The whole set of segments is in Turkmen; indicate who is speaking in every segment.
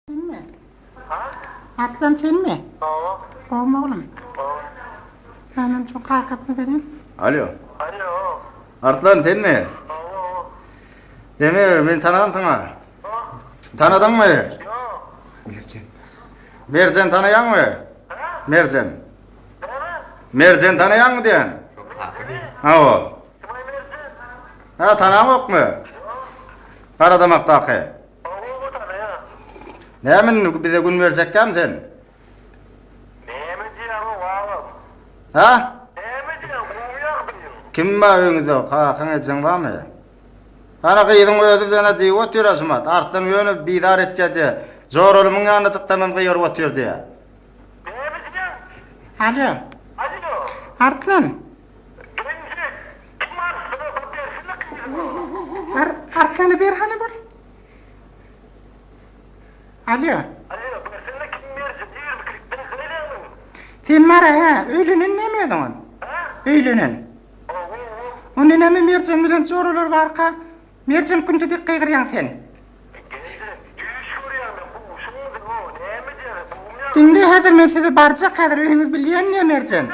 Speaker 1: Senmi? Arslan senmi?
Speaker 2: Hawa.
Speaker 1: Gowmy oglum?
Speaker 2: Gowy.
Speaker 1: Ha men şu kakasyny bereyim.
Speaker 3: Alo.
Speaker 2: Alo.
Speaker 3: Arslan senmi?
Speaker 2: Hawa.
Speaker 3: Deme meni tanansyň-a. Tanadyňmy?
Speaker 2: Ýok.
Speaker 3: Merjen. Merjen tanaýaňmy?
Speaker 2: Hä?
Speaker 3: Merjen.
Speaker 2: Näme?
Speaker 3: Merjen tanaýaňmy diýen?
Speaker 4: Şo kaka diýen.
Speaker 3: Hawa.
Speaker 2: Kim Merjen?
Speaker 3: Ha tanaňokmy?
Speaker 2: Ýok.
Speaker 3: Garadamakdaky.
Speaker 2: Hawa tanaýan.
Speaker 3: Näme indi bize gün berjekkämi sen?
Speaker 2: Näme diýýäň agam?
Speaker 3: Ha?
Speaker 2: Näme diýýäň gowy ýagdaýyň?
Speaker 3: Kim bar öýüňizde kakaň ejeň barmy? Hana gyzyň özi bilen-ä diýip otyr-a şumat. Arslan ýöne bizar etýä diýä. Joralymyň ýanyna çyksam hem gygyryp otyr diýä.
Speaker 2: Näme diýýäň?
Speaker 1: Alo.
Speaker 2: Alo.
Speaker 1: Arslan.
Speaker 2: Gelinjek. Kim Arslana bir bersene gyzyňy.
Speaker 1: Ar Arslana ber hany bir. Alo.
Speaker 2: Alo, bersene kim berjek? 22-likden näleňiň?
Speaker 1: Sen bara hä, öýlenen näme özüňem?
Speaker 2: Hä?
Speaker 1: Öýlenen.
Speaker 2: Hawa.
Speaker 1: Onda näme Merjen bilen joralar barka, Merjen künde dek gygyrýaň sen?
Speaker 2: Gelin, düýş görýän men, buşuňmy o, näme diýýäň, gowumy ýagdaý?
Speaker 1: Diňle häzir men size barjak häzir öýüňiz bilýän diýä Merjen.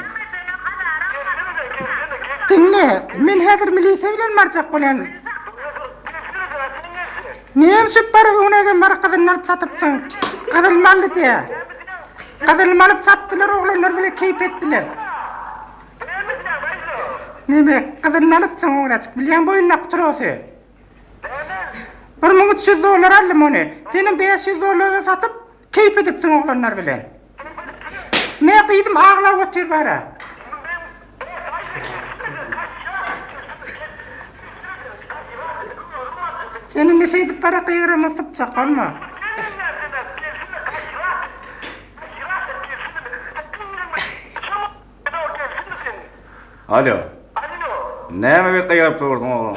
Speaker 2: Gelsene-de, gelsene, gel.
Speaker 1: Diňle, men häzir milisiýa bilen barjak bolýan.
Speaker 2: Gelsene-de, haçan geljek?
Speaker 1: Näme şup baryp öňňägem bar gyzylyny alyp satypsyň. Gyzyl mally diýä. Gyzylymy alyp satdylar oglanlar bile keýp etdiler. Neme gyzylyny alypsyň oglanjyk bilýäň boýundaky trosy. 1300 dollar aldym ony. Senem 500 dollara satyp keýp edipsiň oglanlar bilen. Ne gyzym aglap otyr bara. Sen indi şeýdip bara gygyraman sypjak bolma.
Speaker 3: Alo. Näme bir gygyryp durdyň oglan?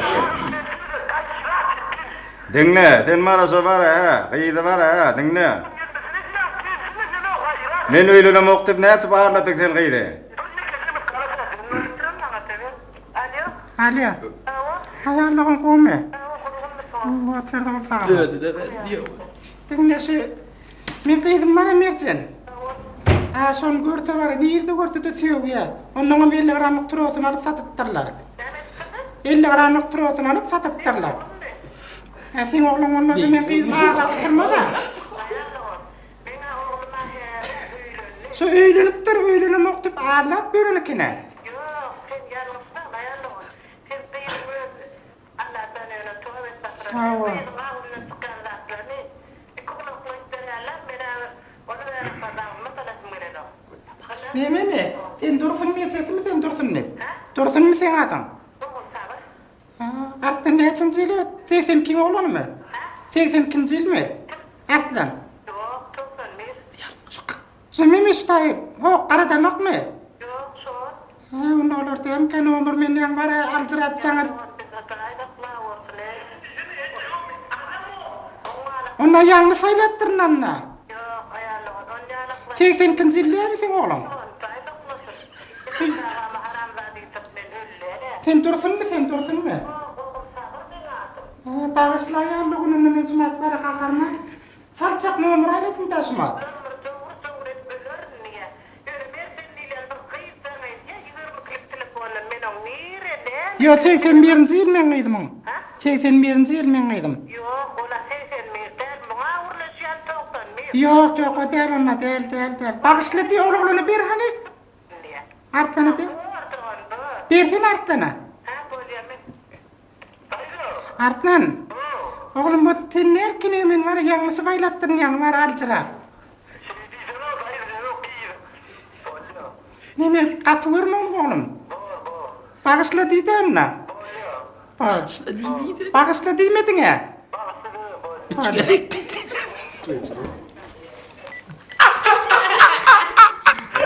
Speaker 3: Diňle, sen bara şo bara hä, gyzy bara hä, diňle. Men öýlenemok diýip näçe barladyň sen gyzy?
Speaker 1: Alo. Haýallygyň gowmy? Otyrdyň sag. Diňle şu Men gyzym bar-a Merjen. Hä, şony görse bar-a, nirde görse-de sögýär. Onnoňam 50 gramlyk trosyny alyp satypdyrlar. 50 gramlyk trosyny alyp satypdyrlar. Hä, seň ogluň bolmasa meň gyzym aglap oturmaz-a. Şu öýlenipdir, öýlenemok diýip aglap ýören eken-ä.
Speaker 2: Ýok, sen ýalňyşmaň, aýal ogul. Sen gyzyň öz Alladan ýöne toba estagfurullah.
Speaker 1: Sag bol.
Speaker 2: Gyzyň agzyndan çykýan zatlaryny iki gulakly aýdyp berýärler, menä ony bäri bagryma salasym gelenok.
Speaker 1: Nememi? Sen Dursun ejesimi sen Dursunmy? Dursunmy seň adyň?
Speaker 2: Ogulsabyr.
Speaker 1: Ha, Arslan näçinji ýyl? 82 oglanymy? 82-nji ýylmy? Arslan.
Speaker 2: Ýok, 91.
Speaker 1: Şu Şu Memiş daýy, ho, garadamakmy?
Speaker 2: Ýok, şol.
Speaker 1: Hä, onda olar dämkä nomer menden bar-a, aljyrap jaň edip. Onda ýalňyş aýlapdyryn anna. 82-nji ýyl dälmi seň ogluň? Sen Dursunmy, sen Dursunmy? Hä, bagyşla aýallygyny, onda men şumat bara gaharma. Çaltjak nomer aýladym da şumat. Ýo 81-nji ýyl meň gyzymyň. 81-nji ýyl meň gyzym. Ýok ýok o däl onda däl däl däl. Bagyşla diý ol oglana ber hany. Arslana ber. Bersene Arslana. Arslan. Oglum bu sen näkini men bar ýalňyşyp aýlapdyryn ýaňy bar aljyrap. Neme gaty görme ony oglum. Bagyşla diýdä onda.
Speaker 4: Bagyşla diýdi.
Speaker 1: Bagyşla diýmediň-ä.
Speaker 4: Üç gezek diýdi.